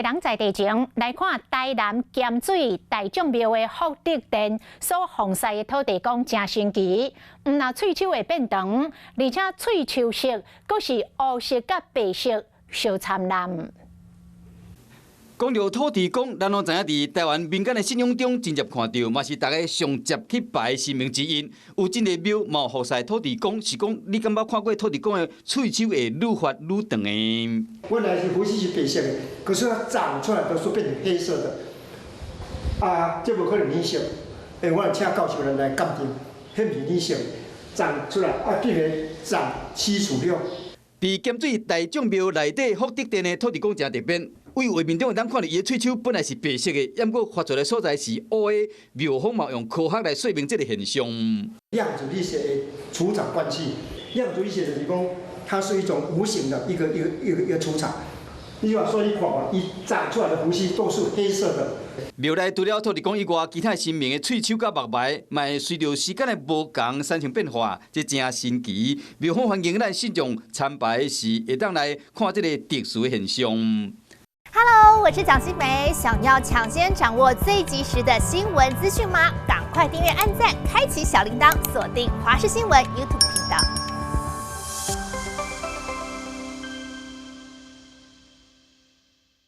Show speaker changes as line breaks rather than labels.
人在地前來看台南鹹水大眾廟的福德殿所奉祀的土地公誠神奇，毋但喙鬚會變長，而且喙鬚色閣是烏色佮白色相摻濫。
講著土地公，咱攏知影佇台灣民間的信仰中，真濟看著，嘛是大家上捷去拜的神明之一。有真濟廟嘛有奉祀土地公，是講你敢捌看過土地公的喙鬚會愈發愈長的？
本來是鬍鬚是白色的，可是它長出來的時候變成黑色的。啊，這無可能染色。欸，我請教授人來鑑定，彼毋是染色，長出來啊，竟然長七尺了。
佇鹹水大眾廟內底福德殿的土地公誠特別。為畫面中會當看著伊的喙鬚本來是白色的，毋過發出來所在是烏的，廟方嘛用科學來說明這个現象。
量子力學的磁場關係，量子力學就是講，它是一種無形的一個磁場。你話所以你看嘛，伊長出來的鬍鬚都是黑色的。
廟內除了土地公以外，其他神明的喙鬚佮目眉，嘛會隨著時間的無仝產生變化，這誠神奇。廟方歡迎咱信眾參拜時，會當來看這个特殊的現象。
Hello，我是蔣新梅，想要搶先掌握最及時的新聞資訊嗎？趕快訂閱、按讚、開啟小鈴鐺，鎖定華視新聞 YouTube 頻道。